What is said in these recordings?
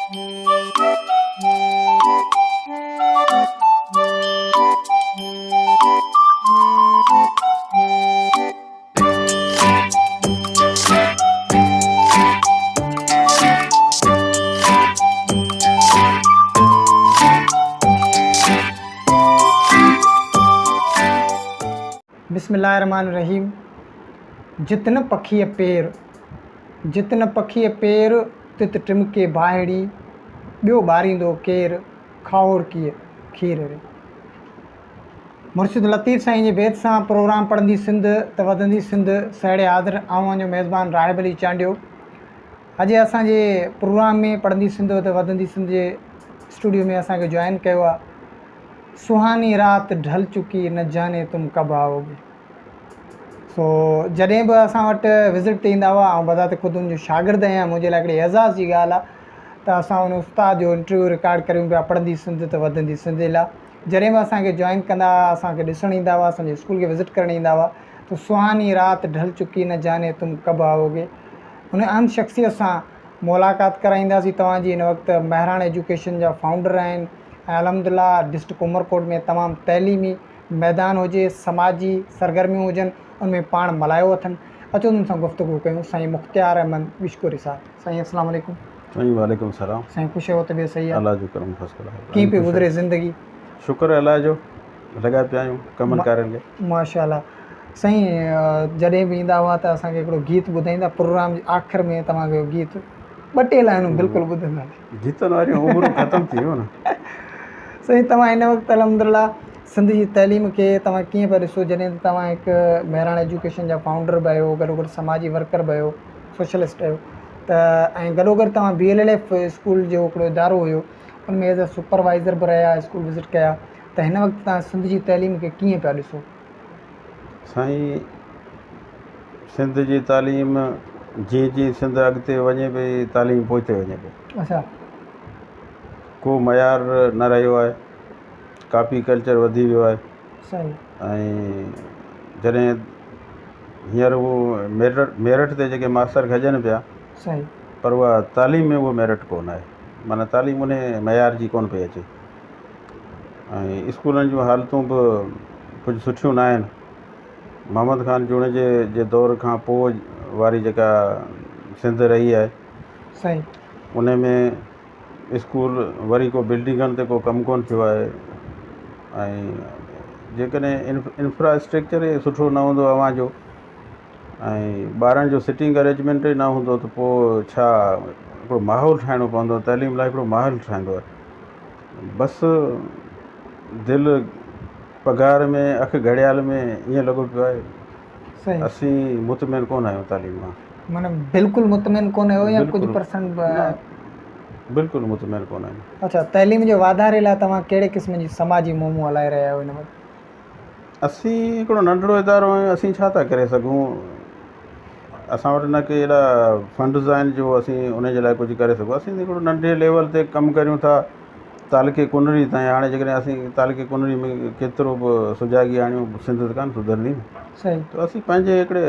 بسم الله الرحمٰن الرحيم جت نه پکيء پير، جت نه پکيء پير، تت ٽمڪي باهڙي، ٻيو ٻاريندو ڪير، کاهوڙڪيء کير ري. مرشد لطيف سائين جي بيت سان پروگرام پڙهندي سنڌ ته وڌندي سنڌ سهيڙي حاضر آئون اوهان جو ميزبان راهب علي چانڊيو اڄ اسان جي پروگرام ۾ پڙهندي سنڌ ته وڌندي سنڌ جي اسٽوڊيو ۾ اسان کي جوائن ڪيو آ سهاني رات ڍل چڪي نه جاني تم ڪب آئوگي سو جڏهن به اسان وٽ وزٽ تي ايندا هئا آئون بذات خود ان جو شاگرد آهيان منهنجي لاء هڪڙي اعزاز جي ڳالهه آ ته اسان ان استاد جو انٽرويو رڪارڊ ڪريون پيا پڙهندي سنڌ ته وڌندي سنڌ جي لاء جڏهن به اسان کي جوائن ڪندا هئا اسان کي ڏسڻ ايندا هئا اسان جي اسڪول کي وزٽ ڪرڻ ايندا هئا ته سهاني رات ڍل چڪي نه جاني تم ڪب آئوگي ان اهم شخصيت سان ملاقات ڪرائينداسين توهان جي هن وقت مهراڻ ايجوڪيشن جا فائونڊر آهن ۽ الحمد لله ڊسٽرڪٽ عمرڪوٽ ۾ تمام تعليمي ميدان هجي سماجي سرگرميون هجن ان ۾ پاڻ ملهايو اٿن اچو انهن سان گفتگو ڪيون سائين مختيار احمد وشڪوري صاحب سائين السلام عليڪم. سائين وعليڪم السلام. سائين خوش آهيو طبيعت صحيح آهي. الله جو ڪرم فرسٽ ڪلاس. ڪيئن پئي گذري زندگي. شڪر الله جو لڳا پيا آهيون ڪمن ڪارين کي. ماشاء الله سائين جڏهن به ايندا هئا ته اسان کي هڪڙو گيت ٻڌائيندا پروگرام جي آخر ۾ توهان کي گيت ٻه ٽي لائنون بلڪل ٻڌنداسين. گيتن واريون عمرون ختم ٿي ويون نه. سائين توهان هن وقت الحمد لله سنڌ جي تعليم کي توهان ڪيئن پيا ڏسو جڏهن ته توهان هڪ مهراڻ ايجوڪيشن جا فائونڊر به آهيو گڏوگڏ سماجي ورڪر به آهيو سوشلسٽ آهيو ته ۽ گڏوگڏ توهان B L L F school جو هڪڙو ادارو هيو ان ۾ ايز اي سپروائزر به رهيا اسڪول وزٽ ڪيا ته هن وقت توهان سنڌ جي تعليم کي ڪيئن پيا ڏسو؟ سائين سنڌ جي تعليم جيئن جيئن سنڌ اڳتي وڃي پئي تعليم پوئتي وڃي پئي. اچھا. ڪو معيار نه رهيو آهي ڪاپي ڪلچر وڌي ويو آهي. صحيح. ۽ جڏهن هينئر اهو ميرٽ ميرٽ تي جيڪي ماستر کڄن پيا صحيح. پر اها تعليم ۾ اهو ميرٽ ڪونه آهي معنيٰ تعليم ان معيار جي ڪونه پئي اچي ۽ اسڪولن جون حالتون به ڪجهه سٺيون نه آهن محمد خان جوڻيجي جي دور کان پوء واري جيڪا سنڌ رهي آهي صحيح. ان ۾ اسڪول وري ڪو بلڊنگن تي ڪو ڪم ڪونه ٿيو آهي ۽ جيڪڏهن انفراسٽرڪچر ئي سٺو نه هوندو اوهان جو ۽ ٻارن جو سٽنگ ارينجمينٽ ئي نه هوندو ته پوء ڇا هڪڙو ماحول ٺاهڻو پوندو تعليم لاء هڪڙو ماحول ٺهندو آهي بس دل پگهار ۾ اک گهڙيال ۾ ائين لڳو پيو آهي اسين مطمئن ڪونه آهيون تعليم مان. معنيٰ بلڪل مطمئن ڪونه آهيو يا ڪجهه پرسنٽ به؟ نه بلڪل مطمئن ڪونه آهيون. اڇا تعليم جي واڌاري لاء توهان ڪهڙي قسم جي سماجي مهمون هلائي رهيا آهيو هن وقت؟ اسين هڪڙو ننڍڙو ادارو آهيون اسين ڇا ٿا ڪري سگهون اسان وٽ نه ڪي اهڙا فنڊز آهن جو اسين ان جي لاء ڪجهه ڪري سگهون اسين هڪڙو ننڍي ليول تي ڪم ڪريون ٿا تعلقي ڪنري تائين هاڻي جيڪڏهن اسين تعلقي ڪنري ۾ ڪيترو به سجاڳي آڻيون سنڌ ته ڪانه سڌرندي نه صحيح ته اسين پنهنجي هڪڙي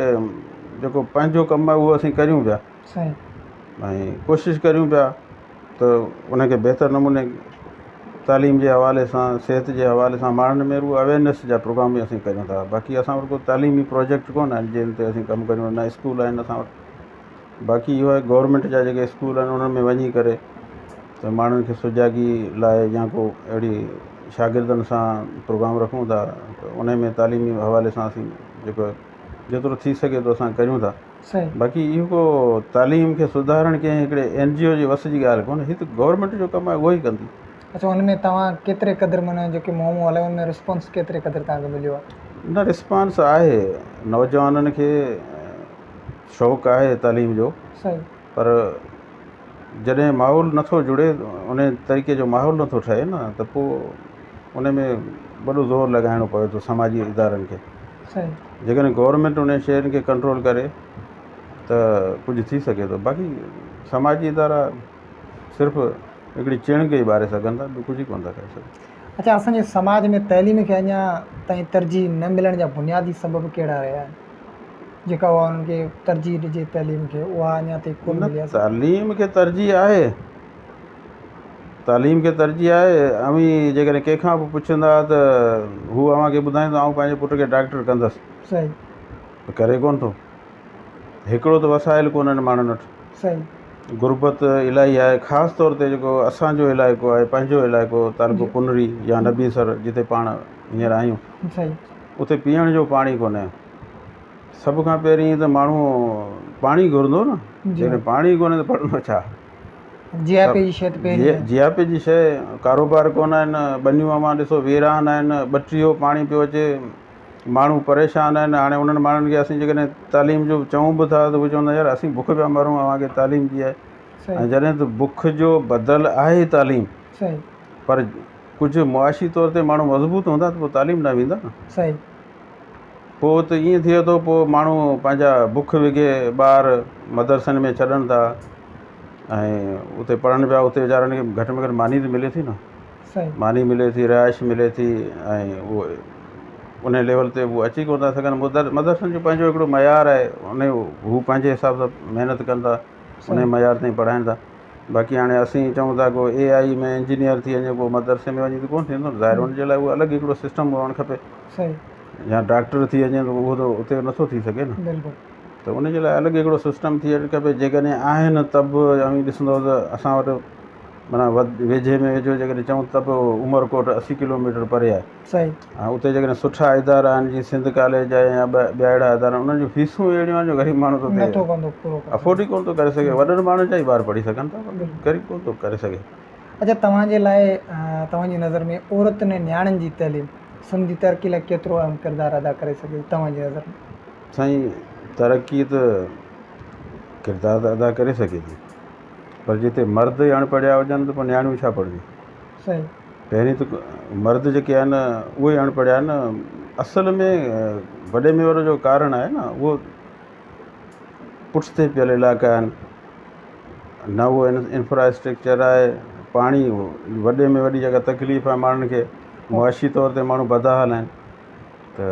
جيڪو پنهنجو ڪم آهي اهو اسين ڪريون پيا صحيح ۽ ڪوشش ڪريون پيا ته ان کي بهتر نموني تعليم جي حوالي سان صحت جي حوالي سان ماڻهن ۾ رڳو اويئرنيس جا پروگرام به اسين ڪريون ٿا باقي اسان وٽ ڪو تعليمي پروجيڪٽ ڪونه آهن جن تي اسين ڪم ڪريون نه اسڪول آهن اسان وٽ باقي اهو آهي گورنمينٽ جا جيڪي اسڪول آهن انهن ۾ وڃي ڪري ته ماڻهن کي سجاڳي لاء يا ڪو اهڙي شاگردن سان پروگرام رکون ٿا ته ان ۾ تعليمي حوالي سان اسين جيڪو آهي جيترو ٿي سگهي ٿو اسان ڪريون ٿا باقي اهو ڪو تعليم کي سڌارڻ ڪنهن هڪڙي اين جي او جي وس جي ڳالهه ڪونهي هي ته گورنمينٽ جو ڪم آهي اهو ئي ڪندي. اڇا ان ۾ توهان ڪيتري قدر معنيٰ جيڪي مهمون هلايو ان ۾ رسپانس ڪيتري قدر توهان کي مليو آهي؟ نه رسپانس آهي نوجوانن کي شوق آهي تعليم جو پر جڏهن ماحول نٿو جڙي ان طريقي جو ماحول نٿو ٺهي نه ته پوء ان ۾ وڏو زور لڳائڻو پوي ٿو سماجي ادارن کي جيڪڏهن گورنمينٽ ان شين کي ڪنٽرول ڪري ته ڪجهه ٿي سگهي ٿو باقي سماجي ادارا صرف هڪڙي چڻگ ئي ٻاري سگهن ٿا ٻيو ڪجهه ئي ڪونه ٿا ڪري سگهن. اڇا اسان جي سماج ۾ تعليم کي اڃا تائين ترجيح نه ملڻ جا بنيادي سبب ڪهڙا رهيا آهن؟ جيڪا اها انهن کي ترجيح ڏجي تعليم کي اها اڃا تائين ڪونه ملي آهي. تعليم کي ترجيح آهي تعليم کي ترجيح آهي. اوهين جيڪڏهن ڪنهن کان به پڇندا ته هو اوهان کي ٻڌائيندو آئون پنهنجي پٽ کي ڊاڪٽر ڪندس. صحيح. ته ڪري ڪونه ٿو. هڪڙو ته وسائل ڪونهن ماڻهن وٽ. صحيح. غربت الاهي آهي خاص طور تي جيڪو اسان جو علائقو آهي پنهنجو علائقو تعلقو ڪنري يا نبي سر جتي پاڻ هينئر آهيون. صحيح. اتي پيئڻ جو پاڻي ڪونهي. سڀ کان پهرين ته ماڻهو پاڻي گهرندو نه. جيڪڏهن پاڻي ڪونهي ته پڙهندو ڇا؟ جياپي جي شيء ته پهرين آهي. جياپي جي شيء ڪاروبار ڪونه آهن، ٻنيون اوهان ڏسو ويران آهن، ٻٽيهو پاڻي پيو اچي، ماڻهو پريشان آهن. هاڻي انهن ماڻهن کي اسين جيڪڏهن تعليم جو چئون به ٿا ته اهي چوندا يار اسين بک پيا مرون اوهان کي تعليم جي آهي. ۽ جڏهن ته بک جو بدل آهي تعليم. پر ڪجهه معاشي طور تي ماڻهو مضبوط هوندا ته پوء تعليم ڏانهن ويندا نه. پوء ته ائين ٿئي ٿو پوء ماڻهو پنهنجا بک وگهي ٻار مدرسن ۾ ڇڏن ٿا ۽ اتي پڙهن پيا اتي ويچارن کي گهٽ ۾ گهٽ ماني ته ملي ٿي نه ماني ملي ٿي رهائش ملي ٿي ۽ اهو ان ليول تي هو اچي ڪونه ٿا سگهن مدرسن جو پنهنجو هڪڙو معيار آهي ان هو پنهنجي حساب سان محنت ڪن ٿا ان معيار تائين پڙهائين ٿا باقي هاڻي اسين چئون ٿا ڪو اي آئي ۾ انجنيئر ٿي وڃي ڪو مدرسي ۾ وڃي ته ڪونه ٿيندو ظاهر ان جي لاء اهو الڳ هڪڙو سسٽم هئڻ کپي يا ڊاڪٽر ٿي وڃي ته اهو ته اتي نٿو ٿي سگهي نه ته ان جي لاء الڳ هڪڙو سسٽم ٿيڻ کپي جيڪڏهن آهن ته به اوهين ڏسندو ته اسان وٽ معنيٰ ويجهي ۾ ويجهو جيڪڏهن چئون ته به عمرڪوٽ 80 ڪلوميٽر پري آهي ۽ اتي جيڪڏهن سٺا ادارا آهن جيئن سنڌ ڪاليج آهي يا ٻيا اهڙا ادارا آهن انهن جون فيسون اهڙيون آهن جو غريب ماڻهو ته اتي افورڊ ئي ڪونه ٿو ڪري سگهي وڏن ماڻهن جا ئي ٻار پڙهي سگهن ٿا غريب ڪونه ٿو ڪري سگهي. اڇا توهان جي لاء توهان جي نظر ۾ عورتن ۽ نياڻين جي تعليم سنڌ جي ترقي لاء ڪيترو اهم ڪردار ادا ڪري سگهي ٿي توهان جي نظر ۾؟ سائين ترقي ته ڪردار ته ادا ڪري سگهي ٿي پر جتي مرد ئي اڻ پڙهيا هجن ته پوء نياڻيون ڇا پڙهنديون. صحيح. پهرين ته مرد جيڪي آهن اهي اڻ پڙهيا آهن اصل ۾ وڏي ۾ وڏو جو ڪارڻ آهي نه اهو پٺتي پيل علائقا آهن نه اهو انفراسٽرڪچر آهي پاڻي وڏي ۾ وڏي جيڪا تڪليف آهي ماڻهن کي معاشي طور تي ماڻهو بدحال آهن ته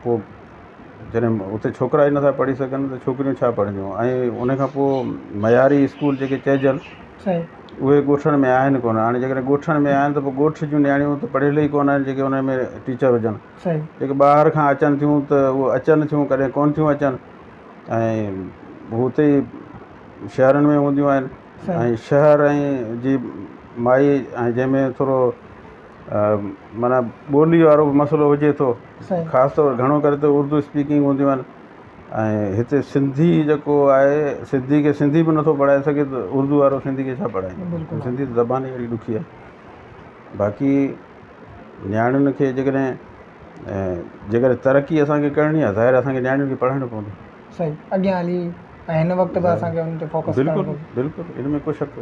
پوء جڏهن اتي ڇوڪرا ئي نٿا پڙهي سگهن ته ڇوڪريون ڇا پڙهنديون ۽ ان کان پوء معياري اسڪول جيڪي چئجن اهي ڳوٺن ۾ آهن ڪونه هاڻي جيڪڏهن ڳوٺن ۾ آهن ته پوء ڳوٺ جون نياڻيون ته پڙهيل ئي ڪونه آهن جيڪي ان ۾ ٽيچر هجن جيڪي ٻاهر کان اچن ٿيون ته اهي اچن ٿيون ڪڏهن ڪونه ٿيون اچن ۽ هو اتي ئي شهرن ۾ هونديون آهن ۽ شهر ۽ جي مائي ۽ جنهن ۾ ٿورو معنيٰ ٻولي وارو به مسئلو هجي ٿو خاص طور گهڻو ڪري ته اردو اسپيڪنگ هونديون آهن ۽ هتي سنڌي جيڪو آهي سنڌي کي سنڌي به نٿو پڙهائي سگهي ته اردو وارو سنڌي کي ڇا پڙهائيندو سنڌي ته زبان ئي اهڙي ڏکي آهي باقي نياڻين کي جيڪڏهن جيڪڏهن ترقي اسانکي ڪرڻي آهي ظاهر اسانکي نياڻين کي پڙهائڻو پوندو. صحيح اڳيان هلي ۽ هن وقت به اسانکي ان تي فوڪس ڪرڻو بلڪل بلڪل ان ۾ ڪو شڪ.